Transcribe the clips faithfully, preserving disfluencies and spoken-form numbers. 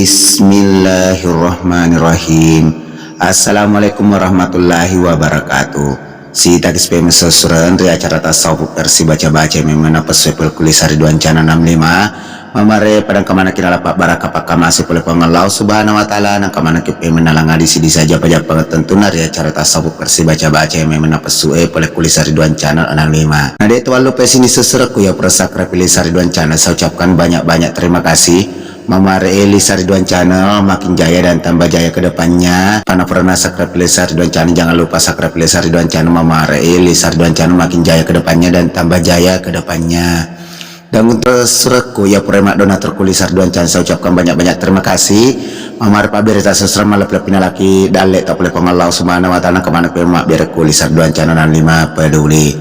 Bismillahirrahmanirrahim. Assalamualaikum warahmatullahi wabarakatuh. Sitaki spemeng sesureng ri acara tasawuf versi baca-baca memeng napessu pole ku Lisa Ridwan Channel enam lima. Mamare padang kamana kira lapa baraka pakkamase pole Puang Allah Subhanahu wa Ta'ala, nang kamana ki pemeng nalang adi sidi saja pajapang tentunna ri acara tasawuf versi baca-baca memeng napessu e pole ku Lisa Ridwan Channel enam lima. Na de' to wallupai sini sesurekku ya pura subscribe Lisa Ridwan Channel, saya ucapkan banyak-banyak terima kasih. Mamare e Lisa Ridwan Channel makin jaya dan tambah jaya ke depannya. Pana pura na subscribe Lisa Ridwan Channel, jangan lupa subscribe Lisa Ridwan Channel. Mamare e Lisa Ridwan Channel makin jaya ke depannya dan tambah jaya ke depannya. Dan untuk sesurekku ya pura maddonatur ku Lisa Ridwan Channel, saya ucapkan banyak-banyak terima kasih. Mamare pabbere ta sesureng malebbi-lebbi nalaki dalle ta pole Puang Allah Subhanahu wa Ta'ala, nang kamana pemeng mabbere ku Lisa Ridwan Channel enam lima peduli.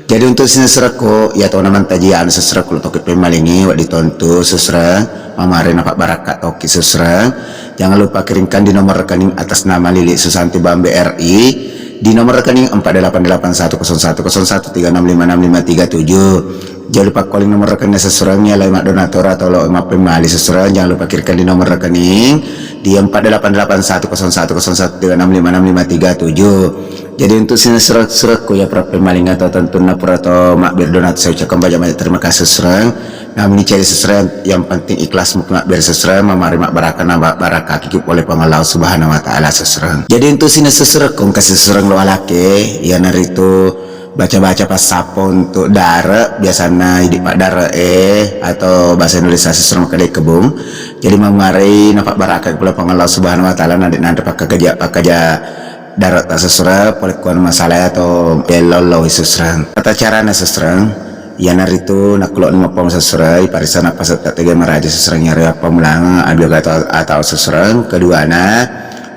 Jadi untuk sini sesurekku, ya tona mantaji anu sesurekku lo toki pemmalingi, wedding tontu sesureng, mamare napabbarakka toki sesureng. Jangan lupa kirimkan di nomor rekening atas nama Lili Susanti Bambe R I, di nomor rekening empat delapan delapan satu kosong satu kosong satu tiga enam lima enam lima tiga tujuh. Jangan lupa calling nomor rekening sesureng ya, lai maddonatur atau lo mappemmali sesureng, jangan lupa kirimkan di nomor rekening di empat delapan delapan satu kosong satu kosong satu tiga enam lima enam lima tiga tujuh. Jadi untuk sini sesurekku ya pura pemmaling atau tentunna pura to mabbere donatur, saya ucapkan banyak-banyak terima kasih sesureng. Namni cari sesureng, yang penting ikhlas mungkin mabbere sesureng, mamare mabbarakka na ba-, barakka kiki pole Puang Allah Subhanahu wa Ta'ala sesureng. Jadi untuk sini sesurekku engka sesureng lo alake, iyanaritu baca-baca passappo untuk dare, biasanna idi paddare e atau bahasa Indonesia sesureng makkeda kebung. Jadi mamare napabbarakka pole Puang Allah Subhanahu wa Ta'ala, na de' nanre pakkaja-pakkaja dare ta sesureng, pole kuana masalah atau bello-lo sesureng. Tata carana sesureng, iyanaritu nakkulo ni mappang sesureng, iparisa napasetta tege maraja sesureng, yaro yappamulang, abiaga atau, atau sesureng, keduana,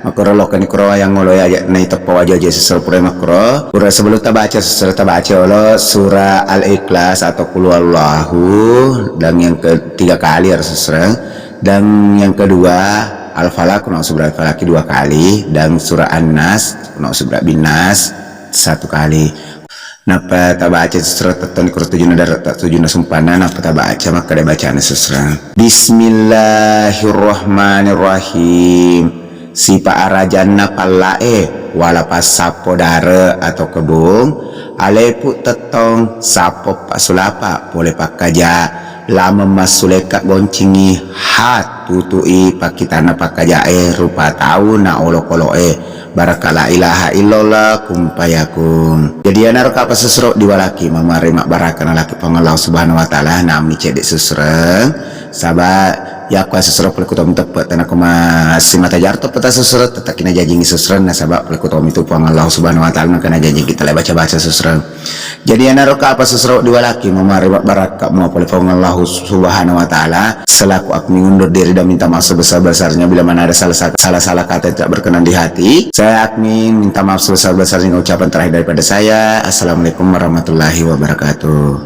makkuro lokani kuro yang ngolo ya, aja nai teppa wajo aja sesureng pura makkuro. Pura sebelum tabaca sesureng, tabaca olo surah Al-Ikhlas atau Qul Huwallahu, dan yang ketiga kali harus sesureng. Dan yang kedua, Al-Falaq, qul a'udzu birabbil falaq dua kali, dan surah An-Nas, qul a'udzu birabbin nas, satu kali. Nappa tabaca sesureng tettoni kuro tujunna dare ta, tujunna sumpanna, nappa tabaca makkeda bacana sesureng. Bismillahirrahmanirrahim. Sipa arajanna palla'e, wala passappo dare atau kebung, alepu tettong sappo pasulapa pole pakkaja, lameng massulekka goncingi, ha tutui pakkitanna pakkajae, rupa tau na olokoloe, barakka la ilaha illallah kun fayakun. Jadi iyanaro kapa sesureng diwalaki mamare mabbarakka nalaki Puang Allah Subhanahu wa Ta'ala, namni cedde sesureng, saba yakko sesureng pole kutomi teppe tena koma simata jarto peta sesureng, tetaki najajingi sesureng nasaba pole kutomi tu Puang Allah Subhanahu wa Ta'ala, naka najajingi kita le baca-baca sesureng. Jadi iyanaro kapa sesureng diwalaki mamare mabbarakka mua pole Puang Allah Subhanahu wa Ta'ala. Selaku admin undur diri dan minta maaf sebesar-besarnya bila mana ada salah, salah-salah kata yang tidak berkenan di hati. Saya admin minta maaf sebesar-besarnya, ucapan terakhir daripada saya. Assalamualaikum warahmatullahi wabarakatuh.